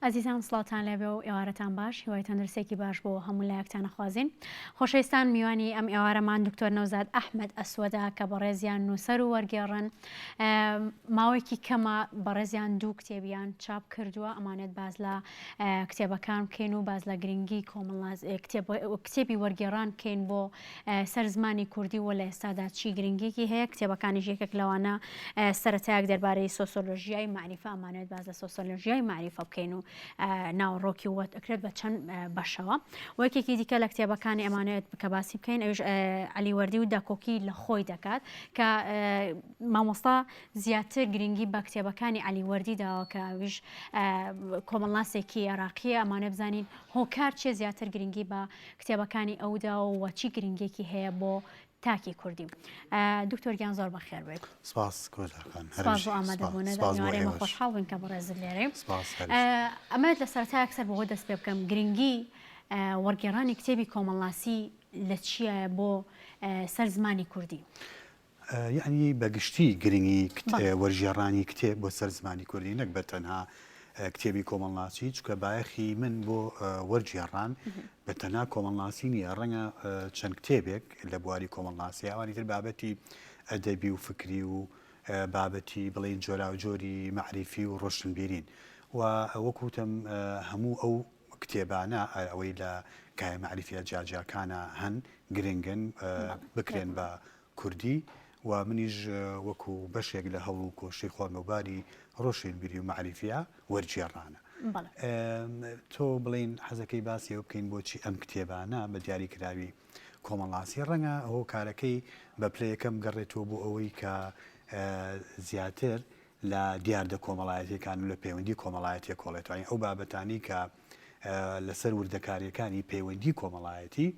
ئەزیزان سڵاوتان لێبێ و ئێوارەتان باش هیوای تەندروستێکی باش بۆ هەموو لایەکتان ئەخوازین خۆشەویستان میوانی ئەم ئێوارەمان دکتۆر نەوزاد ئەحمەد ئەسوەدە کە بەڕێزیان نووسەر و وەرگێڕن ماوەیەکی کەمە بەڕێزیان دوو کتێبیان چاپ کردووە ئەمانێت باز لە کتێبەکان بکەین و باز لە گرنگی کۆمەڵناس کتێبی وەرگێڕان بکەین بۆ سەر زمانی کوردی و لە ئێستادا چی گرنگیەکی هەیە، کتێبەکانیش یەکێک لەوانە سەرەتایەک دەربارەی سۆسۆلۆژیای مەعریفە، ئەمانەوێت باس لە سۆسۆلۆژیای مەعریفە بکەین و ناوەڕۆکی وەت ئەکرێت بە چەند بەشەوە. و یەکێکی دیکە لە کتێبەکانی ئەمانەوێت کە باسی بکەین ئەویش عەلی وەردی و داکۆکی لە خۆی دەکات کە مامۆستا زیاتر گرنگی بە کتێبەکانی عەلی وەردی داوە کە ئەویش کۆمەڵناسێکی عێراقیە ئەمانە بزانین هۆکار چیە زیاتر گرنگی بە کتێبەکانی ئەودا و چی گرنگیەکی هەیە بۆ تاکی کوردی دکتۆر گیان زۆر بەخێر بێت. سپاس کۆلاکان سپاس بۆ ئامادەبوونت ئەمیوارەی ئێمە خۆشحاڵ بووین کە بەڕێزت لێرەی. سپاس ئەمەوێت لە سەرەتا یەکسەر بەوە دەست پێ بکەم گرنگی وەرگێڕانی کتێبی کۆمەڵناسی لە چیایە بۆ سەر زمانی کوردی؟ یەعنی بە گشتی گرنگی وەرگێڕانی کتێب بۆ سەر زمانی کوردی نەک بە تەنها کتێبی کۆمەڵناسی چکە بایەخی من بۆ وەرگێڕان بە تەنها کۆمەڵناسی نییە ڕەنگە چەند کتێبێک لە بواری کۆمەڵناسی ئەوانی تر بابەتی ئەدەبی و فکری و بابەتی بڵێین جۆراوجۆری مەعریفی و ڕۆشنبیرین و وەکوتم هەموو ئەو کتێبانە ئەوەی لە کایە مەعریفیە جیاجیاکانە هەن گرنگن بکرێن بە کوردی و منیش وەکو بەشێک لە هەوڵ و کۆششی خۆم بۆ باری ڕۆشنبیری و مەعریفیە وەرگێڕانە. تۆ بڵێین حەزەکەی باسی ئەوە بکەین بۆچی ئەم کتێبانە بە دیاری کراوی کۆمەڵناسی ڕەنگە هۆکارەکەی بە پلە یەکەم گەڕێتەوە بۆ ئەوەی کە زیاتر لە دیاردە کۆمەڵایەتیەکان و لە پەیوەندی کۆمەڵایەتیە کۆڵێتەوە یانی ئەو بابەتانەی کە لەسەر وردەکاریەکانی پەیوەندی کۆمەڵایەتی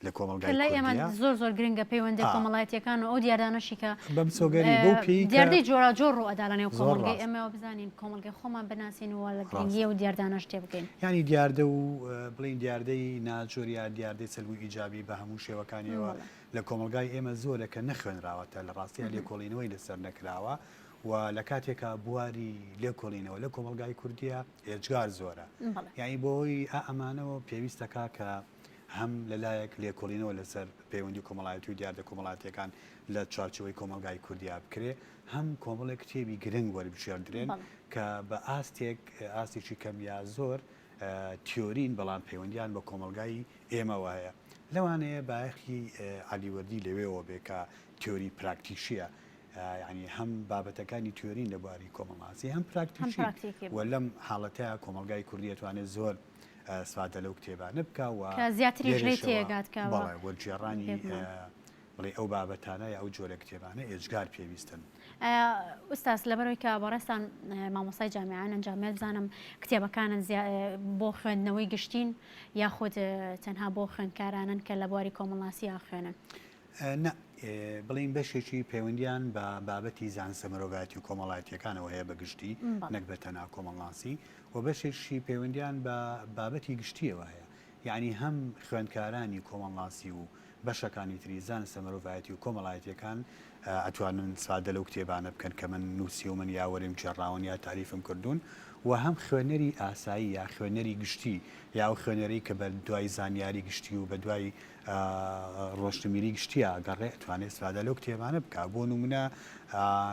لە کۆمەڵگای لای ئێمە کوردیە زۆر زۆر گرنگە پەیوەندە ئا. کۆمەڵایەتیەکان و ئەو دیاردانەشی کە بە مسۆگەری بەو پێی کە دیاردەی جۆراوجۆر ڕوو ئەدا لە نێو زۆر کۆمەڵگەی ڕاست. ئێمەوە بزانین کۆمەڵگەی خۆمان بناسین و لە ڕاست. گرنگی ئەو دیاردانەش تێبگەین. یانی دیاردە و بڵێین دیاردەی ناجۆر یا دیاردەی سەلب و ئیجابی بە هەموو شێوەکانیەوە بەڵێ. لە کۆمەڵگای ئێمە زۆرە کە نەخوێنراوەتە لە ڕاستیا لێکۆڵینەوەی لەسەر نەکراوە و لە کاتێکا بواری لێکۆڵینەوە لە کۆمەڵگای کوردیە ئێجگار زۆرە یانی بۆ هۆی ئا ئەمانەوە پێویستەکا کە هەم لە لایەک لێکۆڵینەوە لەسەر پەیوەندی کۆمەڵایەتی و دیاردە کۆمەڵاتیەکان لە چوارچێوەی کۆمەڵگای کوردیا بکرێ هەم کۆمەڵێک کتێبی گرنگ وەربگێڕدرێن کە بە ئاستێک ئاستێکی کەم یا زۆر تیۆرین بەڵام پەیوەندیان بە کۆمەڵگای ئێمەوە هەیە لەوانەیە بایەخی عەلی وەردی لەوێوە بێ کە تیۆری پراکتیکیە یانی هەم بابەتەکانی تیۆرین لە بواری کۆمەڵناسی هەم پراکتیکی و لەم حاڵەتەیا کۆمەڵگای کوردی ئەتوانێت زۆر ئیستفادە لەو کتێبانە بکا و کە زیاتریش لێی تێگات کە بەڵێ وەرگێڕانی بڵێ ئەو بابەتانە یا ئەو جۆرە کتێبانە ئێجگار پێویستن. ئوستاز لەبەرەوەی کە بەڕێزتان مامۆستای جامیعەن ئەنجامێت بزانم کتێبەکانن بۆ خوێندنەوەی گشتین یاخود تەنها بۆ خوێندکارانن کە لە بواری کۆمەڵناسی ئاخوێنن؟ نا، بڵێین بەشێکی پەیوەندییان بە بابەتی زانستە مرۆڤایەتی و کۆمەڵایەتییەکانەوە هەیە بە گشتی، نەک بە تەنها کۆمەڵناسی، و بەشێکشی پەیوەندییان بە بابەتی گشتییەوە هەیە. یەعنی هەم خوێندکارانی کۆمەڵناسی و بەشەکانی تری زانستە مرۆڤایەتی و کۆمەڵایەتییەکان ئەتوانن ئیستفادە لەو کتێبانە بکەن کە من نووسیومن یا وەرم گێڕاون یا تالیفم کردوون و هەم خوێنەری ئاسایی یا خوێنەری گشتی یا ئەو خوێنەرەی کە بە دوای زانیاری گشتی و بە دوای ڕۆشنبیری گشتیە ئەگەڕێ ئەتوانێ ئیستفادە لەو کتێبانە بکا بۆ نمونە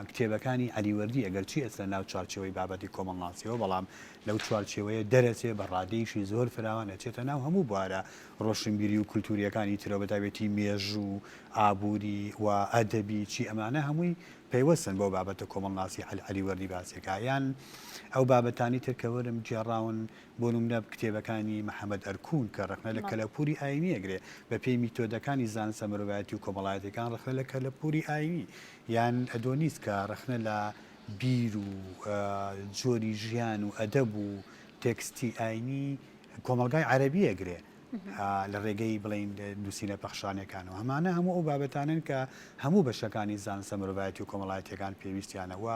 کتێبەکانی عەلی وەردی ئەگەرچی ئەچنە ناو چوارچێوەی بابەتی کۆمەڵناسیەوە بەڵام لەو چوارچێوەیە دەرەچێ بە ڕادەیەکی زۆر فراوان ئەچێتە ناو هەموو بوارە ڕۆشنبیری و کولتوریەکانی ترەوە بەتایبەتی مێژوو ئابووری و ئەدەبی چی ئەمانە هەمووی پەیوەستن بەو بابەتە کۆمەڵناسی عەلی وەردی باسێکا یان ئەو بابەتانی تر کە وەرم گێڕاون بۆ نمونە کتێبەکانی محەمەد ئەرکون کە ڕەخنە لە کەلەپوری ئایینی ئەگرێ، بە پێی میتۆدەکانی زانستە مرۆڤایەتی و کۆمەڵایەتیەکان ڕەخنە لە کەلەپوری ئایینی، یان ئەدۆنیس کە ڕەخنە لە بیر و جۆری ژیان و ئەدەب و تێکستی ئایینی کۆمەڵگای عەرەبی ئەگرێ لە ڕێگەی بڵێین نووسینە پەخشانەکانەوە. ئەمانە هەموو ئەو بابەتانەن کە هەموو بەشەکانی زانستە مرۆڤایەتی و کۆمەڵایەتیەکان پێویستیانە و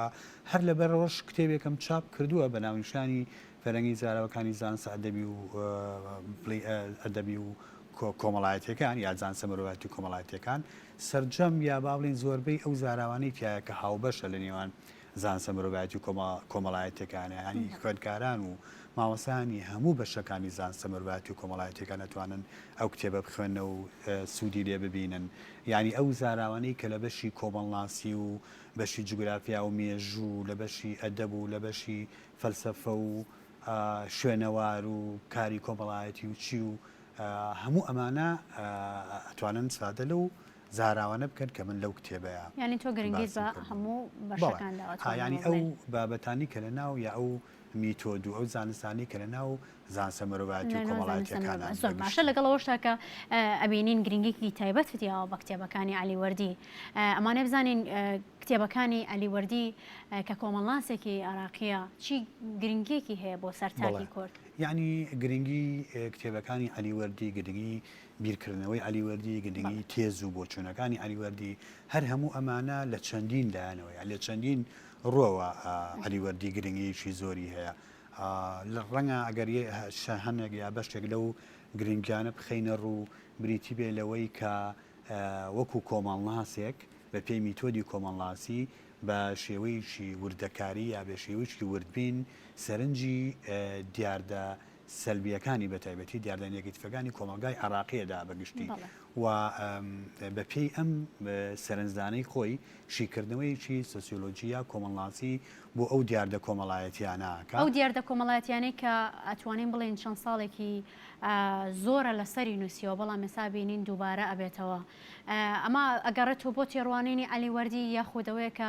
هەر لەبەرئەوەش کتێبێکم چاپ کردووە بە ناونیشانی فەرهەنگی زاراوەکانی زانستە ئەدەبی و ئەدەبی و کۆمەڵایەتیەکان یا زانستە مرۆڤایەتی و کۆمەڵایەتیەکان سەرجەم یا با بڵێین زۆربەی ئەو زاراوانەی تیایە کە هاوبەشە لە نێوان زانستە مرۆڤایەتی و کۆمەڵایەتیەکان یانی خوێندکاران و مامۆستایانی هەموو بەشەکانی زانستە مرۆڤایەتی و کۆمەڵایەتیەکان ئەتوانن ئەو کتێبە بخوێننەوە و سوودی لێ ببینن. یانی ئەو زاراوانەی کە لە بەشی کۆمەڵناسی و بەشی جوگرافیا و مێژوو و لە بەشی ئەدەب و لە بەشی فەلسەفە و شوێنەوار و کاری کۆمەڵایەتی و چی و هەموو ئەمانە ئەتوانن سادە لەو زاراوانە بکەن کە من لەو کتێبەیا یانی تۆ گرنگیت باسم بە کردوون. هەموو بەڵێ بەشەکان داوە ها ئەتوانم یانی ئەوە ئەو بڵێین. بابەتانی کە لە ناو یا ئەو میتۆد و ئەو زانستانەی کە لە ناو زانستە مرۆڤایەتی و لە ناو زانستە مرۆڤ کۆمەڵایەتیەکانان زۆر بە باشە گشتی. لەگەڵ ئەوەشدا کە ئەبینین گرنگیکی تایبەتت یاوە بە کتێبەکانی عەلی وەردی ئەمانێ بزانین کتێبەکانی عەلی وەردی کە کۆمەڵناسێکی عێراقیە چی گرنگیەکی هەیە بۆ سەر بەڵێ تاکی کورد؟ یەعنی گرنگی کتێبەکانی عەلی وەردی گرنگی بیرکردنەوەی عەلی وەردی، گرنگی تێز و بۆچوونەکانی عەلی وەردی، هەر هەموو ئەمانە لە چەندین لایەنەوە یان لە چەندین ڕووەوە عەلی وەردی گرنگییەکی زۆری هەیە. ڕەنگە ئەگەر هەنێک یا بەشێک لەو گرنگیانە بخەینە ڕوو بریتی بێ لەوەی کە وەکو کۆمەڵناسێک بە پێی میتۆدی کۆمەڵناسی بە شێوەیەکی وردەکاری یا بە شێوەیەکی وردبین سەرنجی دیاردە سەلبییەکانی بە تایبەتی دیاردە نێگەتیفەکانی کۆمەڵگای عێراقییەدا بە گشتی و بە پێی ئەم سەرنجدانەی خۆی شیکردنەوەیەکی سۆسیۆلۆجی یا کۆمەڵناسی بۆ ئەو دیاردە کۆمەڵایەتییانە ئەکا. ئەو دیاردە کۆمەڵایەتییانەی کە ئەتوانین بڵێین چەند ساڵێکی زۆرە لەسەری نووسیوە بەڵام ئێستا بینین دووبارە ئەبێتەوە ئەمە ئەگەڕێتەوە بۆ تێڕوانینی عەلی وەردی یاخود ئەوەیە کە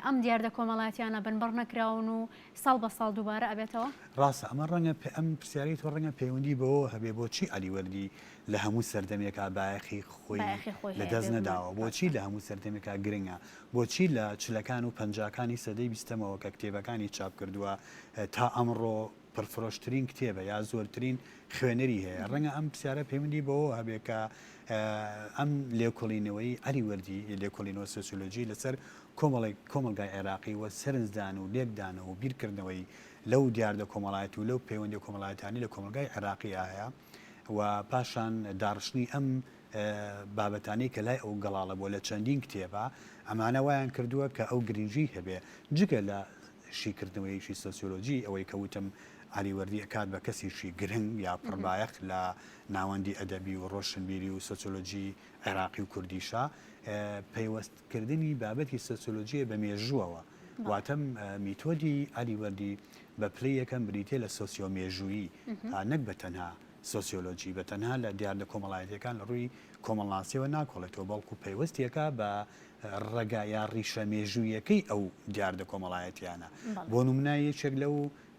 ئەم دیاردە کۆمەڵایەتییانە بنبڕ نەکراون و ساڵ بە ساڵ دووبارە ئەبێتەوە؟ ڕاستە ئەمە ڕەنگە ئەم پرسیارەی تۆ ڕەنگە پەیوەندی بەوەوە هەبێ بۆچی عەلی وەردی لە هەموو سەردەمێکا بایەخی خۆی بایەخی خۆی لە هەیە دەست بێگومان نەداوە؟ بۆچی ڕاستە. لە هەموو سەردەمێکا گرنگە؟ بۆچی لە چلەکان و پەنجاکانی سەدەی بیستەمەوە کە کتێبەکانی چاپ کردووە تا ئەمڕۆ پڕفرۆشترین کتێبە یا زۆرترین خوێنەری هەیە؟ ڕەنگە ئەم پرسیارە پەیوەندی بەوەوە هەبێ کە ئەم لێکۆڵینەوەی عەلی وەردی لێکۆڵینەوە سۆسیۆلۆجی لەسەر کۆمەڵێک کۆمەڵگای عێراقی و سەرنجدان و لێکدانەوە و بیرکردنەوەی لەو دیاردە کۆمەڵایەتی و لەو پەیوەندیە کۆمەڵایەتیانەی لە کۆمەڵگای عێراقیا هەیە و پاشان داڕشتنی ئەم بابەتانەی کە لای ئەو گەڵاڵە بووە لە چەندین کتێبا ئەمانە وایان کردووە کە ئەو گرنگی هەبێ جگە لە شیکردنەوەیەکی سۆسیۆلۆجی ئەوەی کە وتم عەلی وەردی ئەکات بە کەسێکی گرنگ یا پڕبایەخ لە ناوەندی ئەدەبی و ڕۆشنبیری و سۆسیۆلۆجی عێراقی و کوردیشا پەیوەست کردنی بابەتی سۆسیۆلۆجییە بە مێژووەوە، واتە میتۆدی عەلی وەردی بە پلەی یەکەم بریتییە لە سۆسیۆمێژوویی، نەک بە تەنها سۆسیۆلۆجی، بە تەنها لە دیاردە کۆمەڵایەتییەکان لە ڕووی کۆمەڵناسییەوە ناکۆڵێتەوە، بەڵکو پەیوەستییەکە بە ڕەگە یا ڕیشە مێژووییەکەی ئەو دیاردە کۆمەڵایەتییانە. بۆ نموونە یەکێک لەو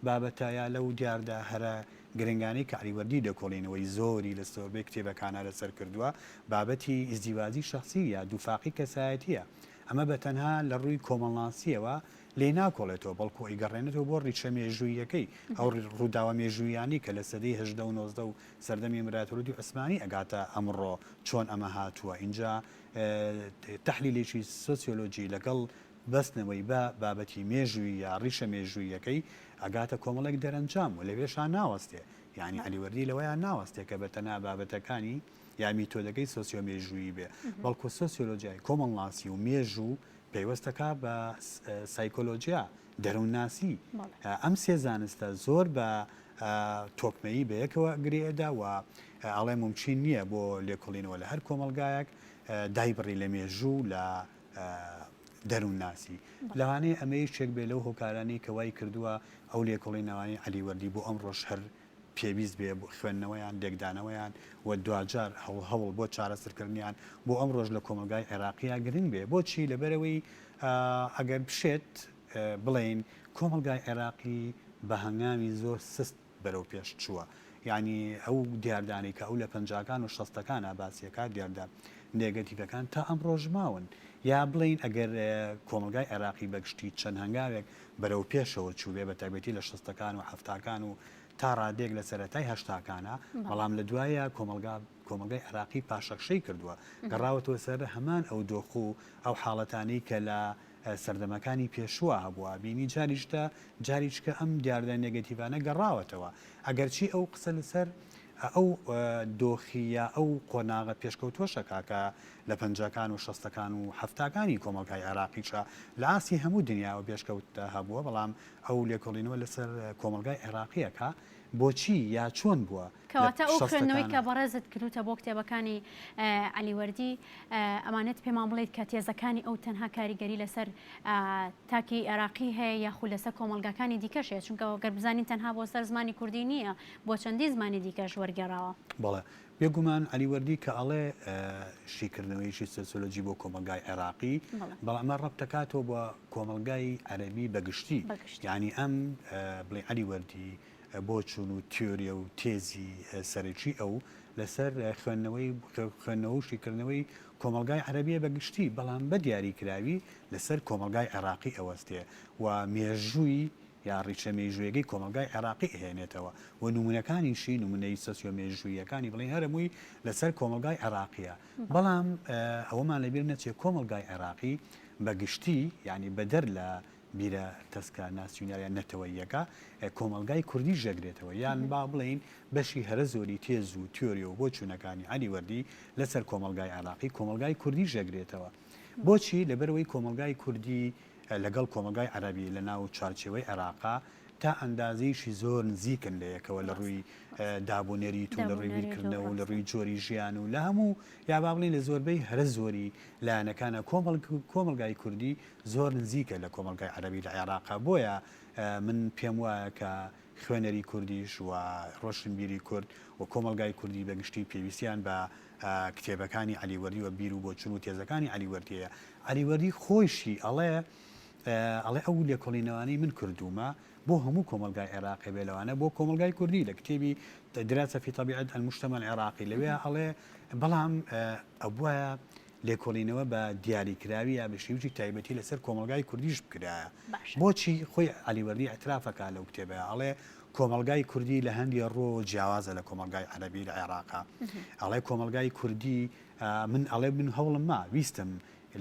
بابەتە یا لەو دیاردە هەرە گرنگانەی کە عەلی وەردی لێکۆڵینەوەی زۆری لە زۆربەی کتێبەکانا لەسەر کردووە، بابەتی ئیزدیواجی شەخسی یا دووفاقی کەسایەتییە. ئەمە بە تەنها لە ڕووی کۆمەڵناسییەوە لێی ناکۆڵێتەوە، بەڵکو ئەیگەڕێنێتەوە بۆ ڕیشە مێژووییەکەی، ئەو ڕووداوە مێژووییانەی کە لە سەدەی 18 و 19 و سەردەمی ئیمراتۆریەتی عوسمانی ئەگاتە ئەمڕۆ چۆن ئەمە هاتووە. ئینجا تەحلیلێکی سۆسیۆلۆجی لەگەڵ بەستنەوەی بە بابەتی مێژوویی یا ڕیشە مێژووییەکەی ئەگاتە کۆمەڵێک دەرەنجام و لەوێشا ناوەستێ. یانی عەلی وەردی لەوەیا ناوەستێ کە بە تەنها بابەتەکانی یا میتۆدەکەی سۆسیۆمێژوویی بێ، بەڵکو سۆسیۆلۆجیای کۆمەڵناسی و مێژوو پەیوەست ئەکا بە سایکۆلۆجیا، دەروونناسی. ئەم سێ زانستە زۆر بە تۆکمەیی بەیەکەوە گرێ ئەدا و ئەڵێ مومکین نییە بۆ لێکۆڵینەوە لە هەر کۆمەڵگایەک دایبڕی لە مێژوو لە دەروونناسی. لەوانەیە ئەمە یەکێک بێ لەو هۆکارانەی کە وای کردووە ئەو لێکۆڵینەوانەی عەلی وەردی بۆ ئەمڕۆش هەر پێویست بێ بۆ خوێندنەوەیان، لێکدانەوەیان و دواجار هەوڵ هەوڵ بۆ چارەسەرکردنیان بۆ ئەمڕۆش لە کۆمەڵگای عێراقیا گرنگ بێ. بۆچی؟ لەبەرئەوەی ئەگەر بشێت بڵێین کۆمەڵگای عێراقی بە هەنگاوی زۆر سست بەرەو پێش چووە. یانی ئەو دیاردانەی کە ئەو لە پەنجاکان و شەستەکانا باسی ئەکات دیاردە نێگەتیڤەکان تا ئەمڕۆش ماون. یا بڵێین ئەگەر کۆمەڵگای عێراقی بە گشتی چەند هەنگاوێک بەرەو پێشەوە چووبێ بە تایبەتی لە شەستەکان و حەفتاکان و تا ڕادەیەک لە سەرەتای هەشتاکانا بەڵام لە دوایە کۆمەڵگا کۆمەڵگای عێراقی پاشەکشەی کردووە گەڕاوەتەوە سەر هەمان ئەو دۆخ و ئەو حاڵەتانەی کە لە سەردەمەکانی پێشووە هەبووە، بینی جاریشتە جاریچکە ئەم دیاردە نێگەتیڤانە گەڕاوەتەوە. ئەگەرچی ئەو قسە لەسەر ئەو دۆخی یا ئەو قۆناغە پێشکەوتووەشە کا کە لە پەنجاکان و شەستەکان و حەفتاکانی کۆمەڵگای عێراقیشە لە ئاستی هەموو دنیاوە پێشکەوتە هەبووە بەڵام ئەو لێکۆڵینەوە لەسەر کۆمەڵگای عێراقیە کا بۆچی یا چۆن بووە لە کەواتە ئەو خوێندنەوەی شەستەکانە. کە بەڕێزت کردووتە بۆ کتێبەکانی عەلی وەردی ئەمانەت پێمان بڵێیت کە تێزەکانی ئەو تەنها کاریگەری لەسەر تاکی عێراقی هەیە یاخود لەسەر کۆمەڵگاکانی دیکەش هەیە چونکە گەر بزانین تەنها بۆ سەر زمانی کوردی نییە بۆ چەندین زمانی دیکەش وەرگێڕاوە. بەڵێ بێگومان عەلی وەردی کە ئەڵێ شیکردنەوەیەکی سۆسیۆلۆجی بۆ کۆمەڵگای عێراقی بەڵام ئەمە ڕەبتەکاتەوە بە کۆمەڵگای عەرەبی بە گشتی یانی ئەم بڵێ عەلی وەردی بۆچوون و تیۆریە و تێزی سەرەکی ئەو لەسەر خوێندنەوەی خوێندنەوە و شیکردنەوەی کۆمەڵگای عەرەبیە بە گشتی بەڵام بە دیاریکراوی لەسەر کۆمەڵگای عێراقی ئەوەستێ و مێژووی یا ڕیشە مێژوویەکەی کۆمەڵگای عێراقی ئەهێنێتەوە و نموونەکانیشی نموونەی سۆسیۆ مێژووییەکانی بڵێین هەرەمووی لەسەر کۆمەڵگای عێراقیە بەڵام ئەوەمان لەبیر نەچێ کۆمەڵگای عێراقی بە گشتی یانی بەدەر لە بیرە تەسکە ناسیونال یان نەتەوەییەکە کۆمەڵگای کوردیش دەگرێتەوە یان با بڵێین بەشی هەرە زۆری تێز و تیۆری و بۆچوونەکانی عەلی وەردی لەسەر کۆمەڵگای عێراقی کۆمەڵگای کوردیش دەگرێتەوە بۆچی لەبەرئەوەی کۆمەڵگای کوردی لەگەڵ کۆمەڵگای عەرەبی لە ناو چوارچێوەی عێراقا تا ئەندازەیەکی زۆر نزیکن لە یەکەوە لە ڕووی داب و نەریت و لە ڕووی بیرکردنەوە و لە ڕووی جۆری ژیان و لە هەموو یا با بڵێین لە زۆربەی هەرە زۆری لایەنەکانە کۆمەڵگای کوردی زۆر نزیکە لە کۆمەڵگای عەرەبی لە عێراقا بۆیە من پێم وایە کە خوێنەری کوردیش و ڕۆشنبیری کورد و کۆمەڵگای کوردی بە گشتی پێویستیان بە کتێبەکانی عەلی وەردی و بیر و بۆچون و تێزەکانی عەلی وەردی هەیە. عەلی وەردی خۆیشی ئەڵێ ئەڵێ ئەو لێکۆڵینەوانەی من کردوومە بۆ هەموو کۆمەڵگای عێراقی بێ لەوانە بۆ کۆمەڵگای کوردی لە کتێبی دراسە فی طبیعت المجتمع العراقی لەوێ ئەڵێ بەڵام ئەبوایە لێکۆڵینەوە بە دیاریکراوی یا بە شێوەیەکی تایبەتی لەسەر کۆمەڵگای کوردیش بکرایە. باشە. بۆچی؟ خۆی عەلی وەردی ئیعتراف ئەکا لەو کتێبەیا ئەڵێ کۆمەڵگای کوردی لە هەندێ ڕووەوە جیاوازە لە کۆمەڵگای عەرەبی لە عێراقا. ئەڵێ کۆمەڵگای کوردی من ئەڵێ من هەوڵم ما ویستم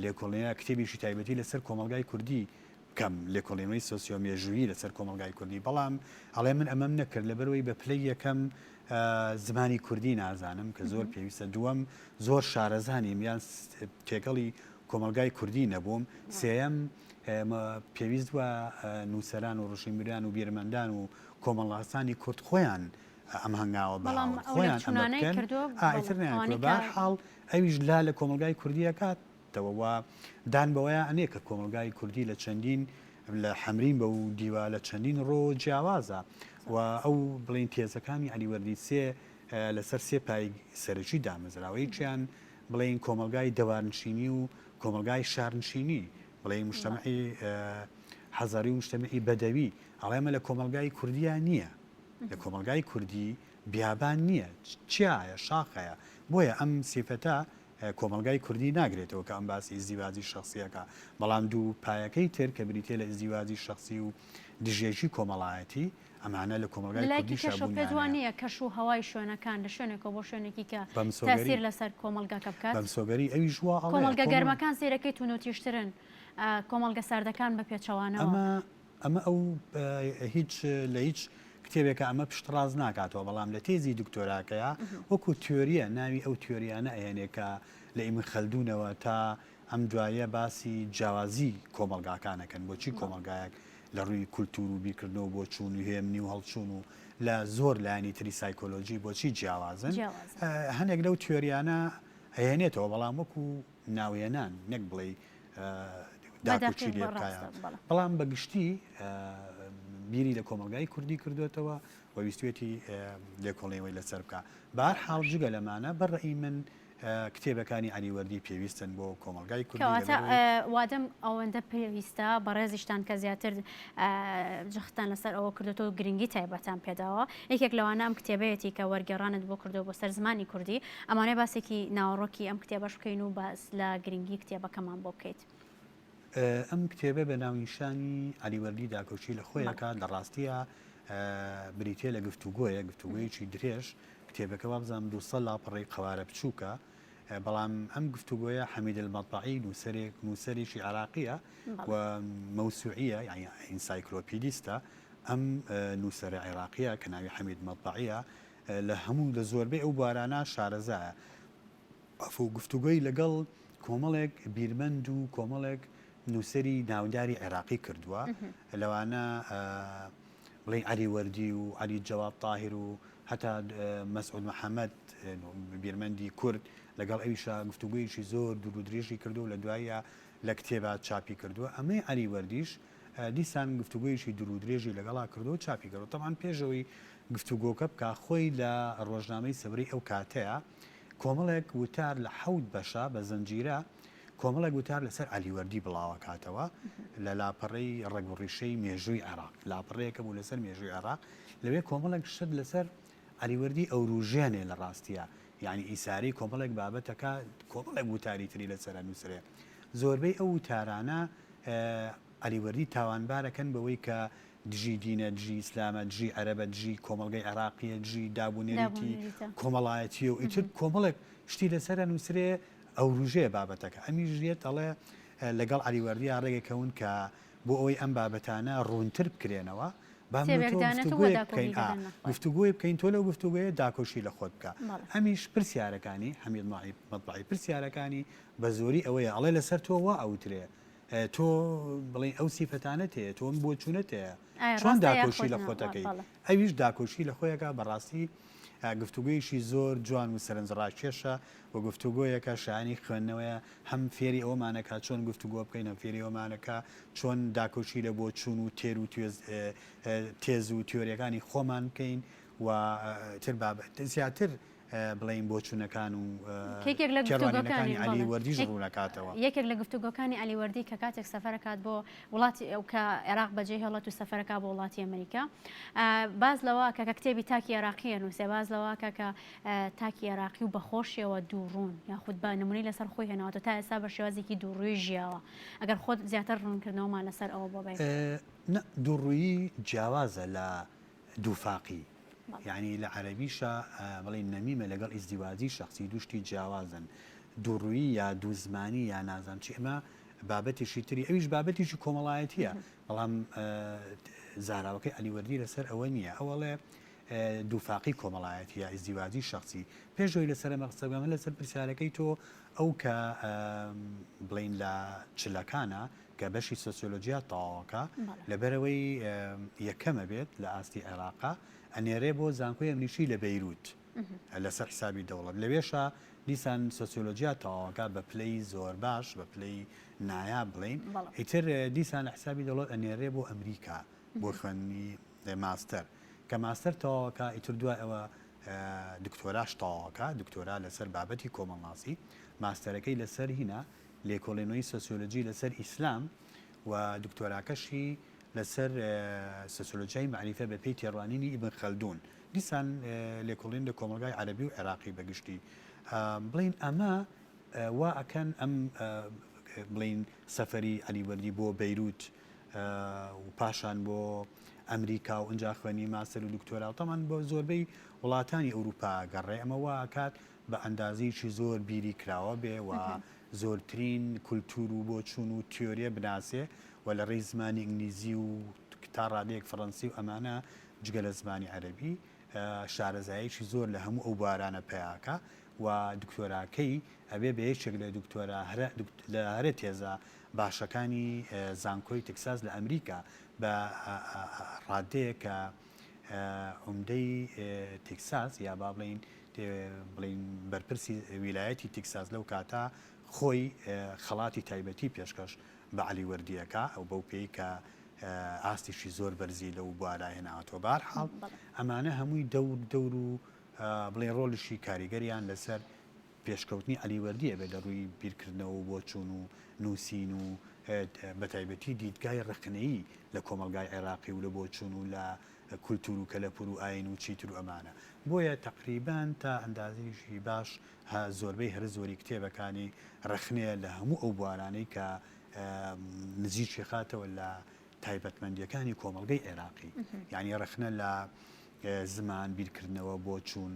لێکۆڵینەوە کتێبێکی تایبەتی لەسەر کۆمەڵگای کوردی بکەم، لێکۆڵینەوەی سۆسیۆ مێژوویی لەسەر کۆمەڵگای کوردی، بەڵام ئەڵێ من ئەمەم نەکرد لەبەرئەوەی بە پلەی یەکەم زمانی کوردی نازانم کە زۆر پێویستە، دووەم زۆر شارەزا نیم یان تێکەڵی کۆمەڵگای کوردی نەبووم، سێیەم پێویست وە نووسەران و ڕۆشنبیران و بیرمەندان و کۆمەڵناسانی کورد خۆیان ئەم هەنگاوە بەڵام بهاون ئەو خۆیان ئەمە لێکچوونانەی بکەن کردووە ئا بەڵێ ئیتر نەیانکردووە ئەوانەی کە بەهەرحاڵ ئەویش لا لە کۆمەڵگای کوردی ئەکات تەوە و دان بەوەیا ئەنێ کە کۆمەڵگای کوردی لە چەندین لە حەمرین بەو دیوە لە چەندین ڕۆ جیاوازە و ئەو بڵێین تێزەکانی عەلی وەردی سێ لەسەر سێ پای سەرەکی دامەزراوە یەکیان بڵێین کۆمەڵگای دەوارنشینی و کۆمەڵگای شارنشینی بڵێین مجتەمعی حەزەری و مجتەمعی بەدەوی ئەڵێ ئەمە لە کۆمەڵگای کوردیا نییە لە کۆمەڵگای کوردی بیابان نییە چیایە شاخەیە بۆیە ئەم سیفەتە کۆمەڵگای کوردی ناگرێتەوە کە ئەم باسی ئیزدیواجی شەخسییەکە، بەڵام دوو پایەکەی تر کە بریتییە لە ئیزدیواجی شەخسی و دژیەکی کۆمەڵایەتی، ئەمانە لە کۆمەڵگای لە لایەکی کوردیشا کەشەوە بوونیان پێت وا هەیە. نییە کەش و هەوای شوێنەکان لە شوێنێکەوە بۆ شوێنێکی کە بەمسۆگەری تاسیر لەسەر کۆمەڵگاکە بکات؟ بەمسۆگەری ئەویش وا ئەڵێ کۆمەڵگە کۆمەڵ. گەرمەکان سەیرەکەی توندوتیژترن، کۆمەڵگە ساردەکان بە پێچەوانەوە. ئەمە ئەمە ئەو هیچ لە هیچ کتێبێکا ئەمە پشتڕاست ناکاتەوە، بەڵام لە تێزی دکتۆراکەیا وەکو تیۆرییە ناوی ئەو تیۆرییانە ئەهێنێ کە لە ئیبن خەلدونەوە تا ئەم دواییە باسی جیاوازی کۆمەڵگاکان ئەکەن، بۆچی کۆمەڵگایەک لە ڕووی کولتوور و بیرکردنەوە و بۆچوون و هێمنی و هەڵچوون و لە زۆر لایەنی تری سایکۆلۆجی بۆچی جیاوازن، هەنێک لەو تیۆرییانە ئەهێنێتەوە، بەڵام وەکو ناوهێنان نەک بڵێی داکۆکی لێ بکایە، بەڵام بە گشتی بیری لە کۆمەڵگای کوردی کردوێتەوە و ویستوێتی لێکۆڵینەوەی لەسەر بکە. بەهەر حاڵ جگە لەمانە بە ڕەئی من کتێبەکانی عەلی وەردی پێویستن بۆ کۆمەڵگای کوردی. کەواتە وادەم ئەوەندە پێویستە بەڕێزیشتان کە زیاتر جەختتان لەسەر ئەوە کردوێتەوە گرنگی تایبەتان پێداوە یەکێک لەوانە ئەم کتێبەیەتی کە وەرگێڕانت بۆ کردو بۆ سەر زمانی کوردی ئەمانەوێ باسێکی ناوەڕۆکی ئەم کتێبەش بکەین و باس لە گرنگی کتێبەکەمان بۆ بکەیت. ئەم کتێبە بە ناونیشانی عەلی وەردی داکۆکی لە خۆی ئەکات، لە ڕاستیا بریتییە لە گفتوگۆیەک، گفتوگۆیەکی درێژ، کتێبەکە وابزانم 200 لاپەڕەی قەوارە بچووکە، بەڵام ئەم گفتوگۆیە حەمید المەطبعی نووسەرێک نووسەرێکی عێراقییە و مەوسوعییە یانی ئینسایکلۆپیدیستە، ئەم نووسەرە عێراقییە کە ناوی حەمید مەطبعیە. لە هەموو لە زۆربەی ئەو بوارانە شارەزایە. عەفو گفتوگۆی لەگەڵ کۆمەڵێک بیرمەند و کۆمەڵێک نووسەری ناوداری عێراقی کردووە، لەوانە بڵێین عەلی وەردی و عەلی جەواد تاهیر و هەتا مەسعود محەمەد بیرمەندی کورد لەگەڵ ئەویشا گفتوگۆیەکی زۆر دوور و درێژی کردووە و لە دواییا لە کتێبا چاپی کردووە. ئەمەی عەلی وەردیش دیسان گفتوگۆیەکی دوور و درێژی لەگەڵا کردووە و چاپی کردووە. تەبعەن پێش ئەوەی گفتوگۆکە بکا خۆی لە ڕۆژنامەی سەورەی ئەو کاتەیا کۆمەڵێک وتار لە حەوت بەشا بە زنجیرە کۆمەڵێک وتار لەسەر عەلی وەردی بڵاوەکاتەوە لە لاپەڕەی ڕەگ و ڕیشەی مێژووی عێراق لاپەڕەیەکە بوو لەسەر مێژووی عێراق لەوێ کۆمەڵێک شت لەسەر عەلی وەردی ئەوروژێنێ لە ڕاستیە یعنی ئیسارەی کۆمەڵێک بابەتەکە کۆمەڵێک وتاری تری لەسەر نووسرێ زۆربەی ئەو وتارانە عەلی وەردی تاوانبارەکەن بەوەی کە دژی دینە، دژی ئیسلامە، دژی عەرەبە، دژی کۆمەڵگەی عێراقییە، دژی داب و نەریتی کۆمەڵایەتییە و ئیتر کۆمەڵێک شتی لەسەر ئەنووسرێ ئەوروژێ بابەتەکە. ئەمیش دێت ئەڵێ لەگەڵ عەلی وەردییا ڕێکەکەون کە بۆ ئەوەی ئەم بابەتانە ڕوونتر بکرێنەوە با من و تۆ گفتوگۆیەک بکەین، ئا گفتوگۆیەک بکەین تۆ لەو گفتوگۆیە داکۆکی لە خۆت بکە. ئەمیش پرسیارەکانی، حەمید مەتبەعی پرسیارەکانی بە زۆری ئەوەیە ئەڵێ لەسەر تۆ وا ئەوترێ تۆ بڵێن ئەو سیفەتانەت هەیە تۆ ئەم بۆچوونەت هەیە چۆن داکۆشی لە خۆتەکەی ئەویش داکۆشی لە خۆیەکە بەڕاستی گفتوگویشی زۆر جوان و سەرنجڕاکێشە و گفتوگۆیەکە شایانی خوێندنەوەیە هەم فێری ئەومانەکە چۆن گفتوگۆ بکەین هەم فێری ئەومانەکە چۆن داکۆکی لە بۆچوون و تێر و تێز و تیۆریەکانی خۆمان بکەین و تر بابەت زیاتر بڵێین بۆچوونەکان و یەکێک لە تێڕوانینەکانی گفتوگۆکانی عەلی بەڵێ وەردیش ڕوونەکاتەوە. یەکێک لە گفتوگۆکانی عەلی وەردی کە کاتێک سەفەرەکات بۆ وڵاتی ئەو کە عێراق بەجێ هێڵێت و سەفەرەکا بۆ وڵاتی ئەمریکا باس لەوە کە کە کتێبی تاکی عێراقی ئەنووسێ باس لەوە کە کە تاکی عێراقی و بەخۆشیەوە دووڕوون یاخود بە نمونەی لەسەر خۆی هێناوەتەوە تا ئێستا بە شێوازێکی دووڕووی ژیاوە ئەگەر خۆت زیاتر ڕوونکردنەوەمان لەسەر ئەوە بۆ بەی. نا دووڕوویی جیاوازە لە دووفاقی. یانی لە عەرەبیشا بڵێین نەمیمە لەگەڵ ئیزدیواجی شەخسی دوو شتی جیاوازن. دووڕوویی یا دووزمانی یا نازانم چی ئەمە بابەتێکی تری ئەویش بابەتێکی کۆمەڵایەتییە بەڵام زاراوەکەی عەلی وەردی لەسەر ئەوە نییە. ئەو ئەڵێ دووفاقی کۆمەڵایەتی یا ئیزدیواجی شەخسی. پێش ئەوەی لەسەر ئەمە قسە بکەم لەسەر پرسیارەکەی تۆ ئەو کە بڵێین لە چلەکانە کە بەشی سۆسیۆلۆجیا تەواوەکا لەبەرئەوەی یەکەمە بێت لە ئاستی عێراقا ئەنێرێ بۆ زانکۆی ئەمریکی لە بەیروت لەسەر حسابی دەوڵەت لەوێشا دیسان سۆسیۆلۆجیا تەواوەکا بە پلەی زۆر باش بە پلەی نایاب بڵین ئیتر دیسان لە حسابی دەوڵەت ئەنێرێ بۆ ئەمریکا بۆ خوێندنی ماستەر کە ماستەر تەواوەکا ئیتر دوای ئەوە دکتۆراش تەواوەکا دکتۆرا لەسەر بابەتی کۆمەڵناسی ماستەرەکەی لەسەر هینا لێکۆڵینەوەی سۆسیۆلۆجی لەسەر ئیسلام و دکتۆراکەشی لەسەر سۆسیۆلۆجیای مەعریفە بە پێی تێڕوانینی ئیبن خەلدون دیسان لێکۆڵین لە کۆمەڵگای عەرەبی و عێراقی بە گشتی بڵێین ئەمە وا ئەکەن ئەم بڵێین سەفەری عەلی وەردی بۆ بەیروت و پاشان بۆ ئەمریکا و ئینجا خوێنی ماستەر و دکتۆرا و تەمان بۆ زۆربەی وڵاتانی ئەوروپا گەڕێ ئەمە وا ئەکات بە ئەندازەیەکی زۆر بیری کراوە بێ و زۆرترین کولتوور و بۆچوون و تیۆریە بناسێ و لە ڕێی زمانی ئینگلیزی و تا ڕادەیەک فەڕەنسی و ئەمانە جگە لە زمانی عەرەبی شارەزایەکی زۆر لە هەموو ئەو بوارانە پەیاکا و دکتۆراکەی ئەبێ بە یەکێک لە دکتۆرا هەرە لە هەرە تێزە باشەکانی زانکۆی تکساس لە ئەمریکا بە ڕادەیەک کە عومدەی تیکساس یا با بڵێین بڵێین بەرپرسی ویلایەتی تیکساس لەو کاتە خۆی خەڵاتی تایبەتی پێشکەش بە عەلی وەردیەکە ئەو بەو پێی کە ئاستیشی زۆر بەرزی لەو بوارە هێناوەتەوە بارحاڵ ئەمانە هەمووی دەور دەور و بڵێن ڕۆڵیشی کاریگەریان لەسەر پێشکەوتنی عەلی وەردی ئەبێت لە ڕووی بیرکردنەوە و بۆچوون و نووسین و بەتایبەتی دیدگای ڕەخنەیی لە کۆمەڵگای عێراقی و لە بۆچوون و لە کولتوور و کەلەپوور و ئایین و چیتر و ئەمانە. بۆیە تەقریبەن تا ئەندازەیەکی باش زۆربەی هەرە زۆری کتێبەکانی ڕەخنەیە لە هەموو ئەو بوارانەی کە نزیکی خاتەوە لە تایبەتمەندییەکانی کۆمەڵگەی عێراقی. یانی ڕەخنە لە زمان، بیرکردنەوە، بۆچوون،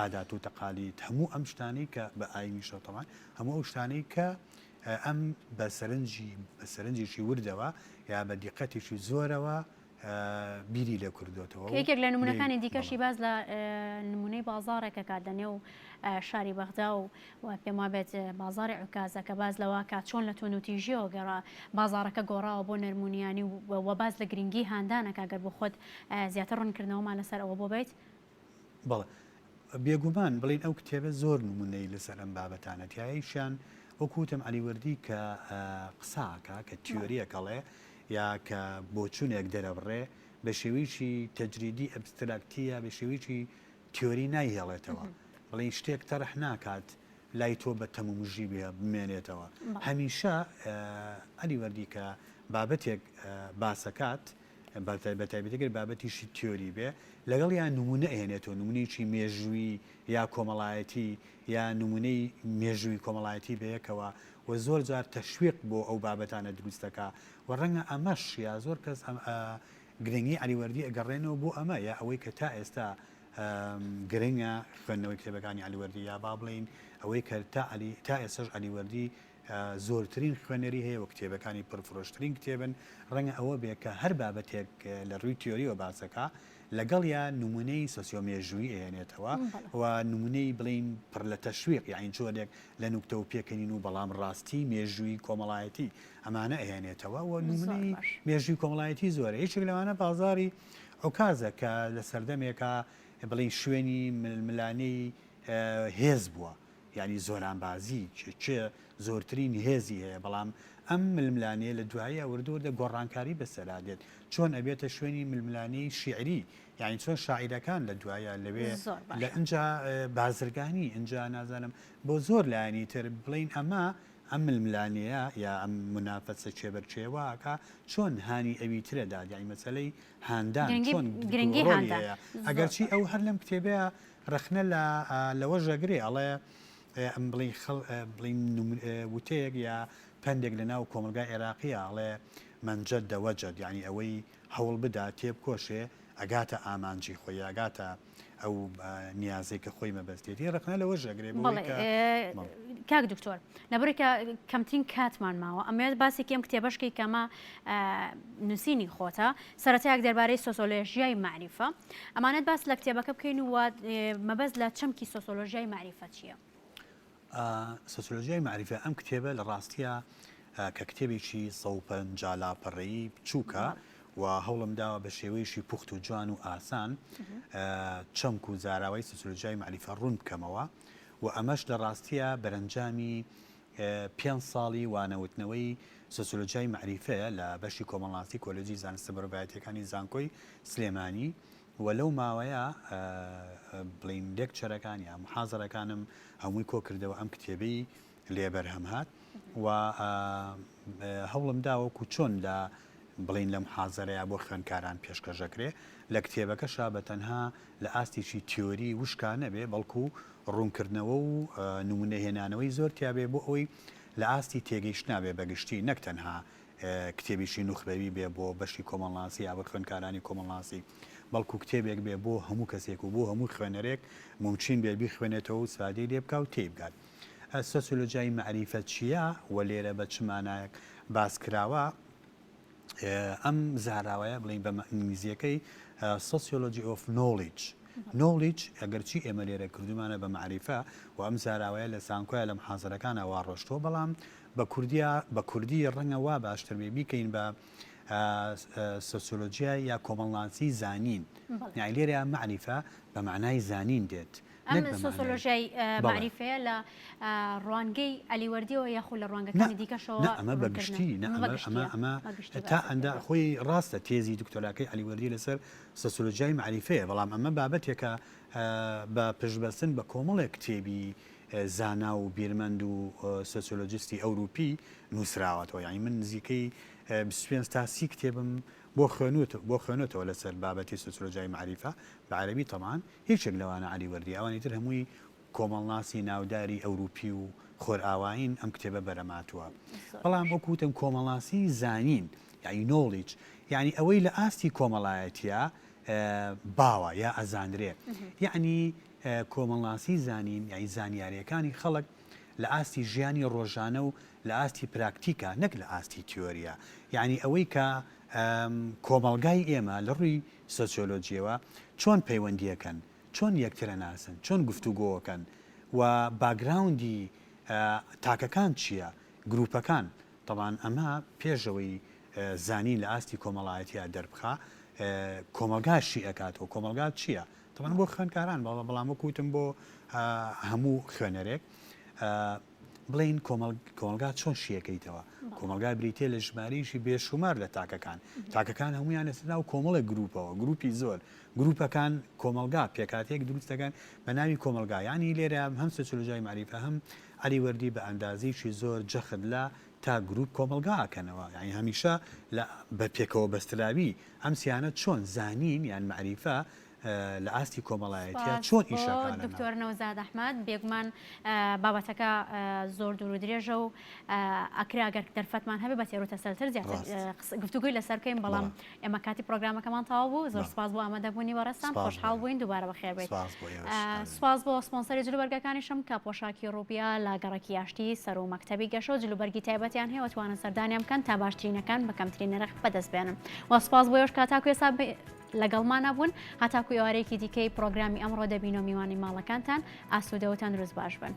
عادات و تەقالید، هەموو ئەم شتانەی کە بە ئایینیشەوە تەبعەن، هەموو ئەو شتانەی کە ئەم بە سەرنجی بە سەرنجێکی وردەوە یا بە دیقەتێکی زۆرەوە. بیری لێ کردوێتەوە. یەکێک لە نمونەکانی دیکەشی باز لە نمونەی بازاڕێکەکات لە نێو شاری بەغدا و و پێم وابێت بازاڕی عوکازە کە باس لەوە کات چۆن لە توندوتیژیەوە گەڕا بازاڕەکە گۆڕاوە بۆ نەرمونیانی و باس لە گرنگی هاندانەکە گەر بۆ خۆت زیاتر ڕوونکردنەوەمان لەسەر ئەوە بۆ بیت. بەڵێ بێگومان بڵێین ئەو کتێبە زۆر نمونەی لەسەر ئەم بابەتانە تیایشیان وەکو وتم عەلی وەردی کە قسە ئەکا کە تیۆریەک ئەڵێ یا کە بۆچونێک دەرەبڕێ بە شێوەیەکی تەجریدی ئەبستراکتی یا بە شێوەیەکی تیۆری نایهێڵێتەوە بڵێین شتێک تەرح ناکات لای تۆ بە تەمومژی بمێنێتەوە هەمیشە عەلی وەردی کە بابەتێک باسەکات بەتایبەتی گەر بابەتیشی تیۆری بێ لەگەڵیان نمونە ئەهێنێتەوە نمونەیەکی مێژووی یا کۆمەڵایەتی یا نمونەی مێژووی کۆمەڵایەتی بەیەکەوە و زۆر جار تەشویق بۆ ئەو بابەتانە دروست دەکا و ڕەنگە ئەمەش یا زۆر کەس گرنگی عەلی وەردی ئەگەڕێنەوە بۆ ئەمە یا ئەوەی کە تا ئێستا گرنگە خوێندنەوەی کتێبەکانی عەلی وەردی یا با بڵێین ئەوەی کە تا عەلی تا ئێستاش عەلی وەردی زۆرترین خوێنەری هەیە و کتێبەکانی پڕفرۆشترین کتێبن، ڕەنگە ئەوە بێ کە هەر بابەتێک لە ڕووی تیۆرییەوە باس دەکا، لەگەڵیا نموونەی سۆسیۆمێژوویی ئەهێنێتەوە و نموونەی بڵێین پڕ لە تەشویق یانی جۆرێک لە نوکتە و پێکەنین و بەڵام ڕاستی مێژووی کۆمەڵایەتی ئەمانە ئەهێنێتەوە و نموونەی مێژووی کۆمەڵایەتی زۆرە. یەکێک لەوانە بازاڕی عوکازە کە لە سەردەمێکا بڵێین شوێنی ململانێی هێز بووە. یانی زۆرانبازی کێ زۆرترین هێزی هەیە، بەڵام ئەم ململانێیە لە دواییا وردە وردە گۆڕانکاری بەسەرا دێت، چۆن ئەبێتە شوێنی ململانێی شیعری، یانی چۆن شاعیرەکان لە دواییا لەوێ زۆر لە باشە. ئنجا بازرگانی ئنجا نازانم بۆ زۆر لایەنی تر بڵێین ئەمە ئەم ململانێیە یا ئەم مونافەسە کێبەرکێیە وا ئەکا چۆن هانی ئەوی ترە دات، یانی مەسەلەی هاندان گرنگی چۆن گرنگی ڕۆڵی هاندان هەیە، زۆر ئەگەرچی باشە. ئەو هەر لەم کتێبەیا ڕەخنە لە لەوەش ئەگرێ ئەڵێ ئەم بڵێین خەڵ بڵێین وتەیەک یا پەندێک لە ناو کۆمەڵگای عێراقیە ئەڵێ من جد وجد یعنی ئەوەی هەوڵ بدا تێبکۆشێ ئەگاتە ئامانجی خۆی ئەگاتە ئەو نیازەی کە خۆی مەبەستێتی ڕەخنە لەوەش ئەگرێ بەوەی بەڵێ کە بەڵێ. کاک دکتۆر لەبەرئەوەی کە کەمترین کاتمان ماوە ئەمەوێت باسێکی ئەم کتێبەش کەی کە ئەمە نووسینی خۆتە سەرەتایەک دەربارەی سۆسۆلۆژیای مەعریفە ئەمانەت باس لە کتێبەکە بکەین و مەبەست لە چەمکی سۆسۆلۆژیای مەعریفە چییە؟ سۆسیۆلۆژیای مەعریفە ئەم کتێبە لە ڕاستییا کە کتێبێکی 150 لاپەڕەیی بچووکە و هەوڵم داوە بە شێوەیەکی پوخت و جوان و ئاسان چەمک و زاراوەی سۆسیۆلۆژیای مەعریفە ڕوون بکەمەوە و ئەمەش لە ڕاستییا بەرەنجامی پێنج ساڵی وانەوتنەوەی سۆسیۆلۆژیای مەعریفەیە لە بەشی کۆمەڵناسی کۆلێجی زانستە مرۆڤایەتییەکانی زانکۆی سلێمانی و لەو ماوەیە بڵێین لێکچەرەکان یا محازەرەکانم هەمووی کۆکردەوە ئەم کتێبەی لێ بەرهەم هات و هەوڵم دا وەکو چۆن لە بڵێین لە محازەرەیا بۆ خوێندکاران پێشکەش دەکرێ لە کتێبەکەشا بە تەنها لە ئاستێکی تیۆری وشکا نەبێ بەڵکو ڕوونکردنەوە و نمونە هێنانەوەی زۆر تیابێ بۆ ئەوەی لە ئاستی تێگەیشتنا بێ بە گشتی نەک تەنها کتێبێکی نوخبەوی بێ بۆ بەشی کۆمەڵناسی یا بۆ خوێندکارانی کۆمەڵناسی بەڵکو کتێبێک بێ بۆ هەموو کەسێک و بۆ هەموو خوێنەرێک مومکین بێ بیخوێنێتەوە و سفادەی لێ بکا و تێی بگات. سۆسیۆلۆجیای مەعریفە چییە و لێرە بە چ مانایەک باس کراوە؟ ئەم زاراوەیە بڵێین بە ئینگلیزییەکەی Sociology of Knowledge Knowledge ئەگەرچی ئێمە لێرە کردومانە بە مەعریفە و ئەم زاراوەیە لە زانکۆیا لە محازەرەکانا وا ڕۆشتووە بەڵام بە کوردیا بە کوردی ڕەنگە وا باشتر بێ بیکەین بە سۆسیۆلۆجیای یا کۆمەڵناسی زانین یانی لێرە مەعریفە بە مەعنای زانین دێت ئەم سۆسۆلۆژیای مەعریفەیە لە ڕوانگەی عەلی وەردیەوە یاخود لە ڕوانگەکانی دیکەشەوە؟ نا ئەمە بە گشتی نا ئەمە ئەمە تا ئەندە خۆی ڕاستە تێزی دکتۆراکەی عەلی وەردی لەسەر سۆسیۆلۆژیای مەعریفەیە بەڵام ئەمە بابەتێکە بە پشتبەستن بە کۆمەڵێک کتێبی زانا و بیرمەند و سۆسیۆلۆجیستی ئەوروپی نووسراوەتەوە یانی من نزیکەی 25 تا 30 کتێبم بۆ خوێنوت بۆ خوێنوتەوە لەسەر بابەتی سۆسیۆلۆژیای مەعریفە بە عەرەبی تەبعەن یەکێک لەوانە عەلی وەردی ئەوانی تر هەمووی کۆمەڵناسی ناوداری ئەوروپی و خۆرئاوایین ئەم کتێبە بەرەماتووە بەڵام وەکو وتم کۆمەڵناسی زانین یانی knowledge یانی ئەوەی لە ئاستی کۆمەڵایەتیە باوە یا ئەزانرێ یعنی کۆمەڵناسی زانین یعنی زانیاریەکانی خەڵک لە ئاستی ژیانی ڕۆژانە و لە ئاستی پراکتیکا نەک لە ئاستی تیۆریە یعنی ئەوەی کە. کۆمەڵگای ئێمە لە ڕووی سۆسیۆلۆجیەوە چۆن پەیوەندیەکەن، چۆن یەکتر ئەناسن، چۆن گفتوگۆکەن و background ی تاکەکان چییە، گروپەکان، تەبعەن ئەمە پێش ئەوەی زانین لە ئاستی کۆمەڵایەتیا دەربخا کۆمەڵگا شی ئەکاتەوە، کۆمەڵگا چییە؟ تەبعەن بۆ خوێندکاران بەڵام وەکو وتم بۆ هەموو خوێنەرێک بڵێین کۆمەڵگا چۆن شیەکەیتەوە؟ کۆمەڵگا بریتیە لە ژمارەیەکی بێشومار لە تاکەکان، تاکەکان هەمویان لەسەر ناو کۆمەڵێک گروپەوە، گروپی زۆر، گروپەکان کۆمەڵگا پێکهاتەیەک دروست دەکەن بە ناوی کۆمەڵگا، یانی لێرە هەم سۆسیۆلۆژیای مەعریفە هەم عەلی وەردی بە ئەندازەیەکی زۆر جەخت لە تا گروپ کۆمەڵگا ئەکەنەوە، یانی هەمیشە لە بە پێکەوە بەستراوی ئەم سیانە چۆن زانین یان مەعریفە لە ئاستی کۆمەڵایەتیا سپاس چۆن بۆ ئیشەکانە. دکتۆر نەوزاد ئەحمەد، بێگومان بابەتەکە زۆر دوور و درێژە و ئەکرا گەر دەرفەتمان هەبێ بە تێروتەسەلتر زیاتر ڕاست. گفتوگۆی لەسەر بکەین، بەڵام بەڵێ. ئێمە کاتی پرۆگرامەکەمان تەواو بوو. زۆر بەڵێ. سپاس بۆ ئامادەبوونی بەڕێزتان، سپاس بۆ خۆشحاڵ ئێوە. بووین دووبارە بەخێر بێیت. سپاس بۆ ئێوەش. ئامین. سپاس بۆ سپۆنسەری جلوبەرگەکانیشم کە پۆشاکی ڕوبیا لە گەڕەکی ئاشتی سەروو مەکتەبی گەشە و جلوبەرگی تایبەتیان هەیە و توانن سەردانیان بکەن تا باشترینەکان بە کەمترین نرخ بەدەست بێنن. و سپاس بۆ ئێوەش کە تاکو ئێستا لەگەڵمانا بوون هەتاکو ئێوارەیەکی دیکەی پرۆگرامی ئەمڕۆ دەبینەوە میوانی ماڵەکانتان ئاسوودە و تەندروست باش بن.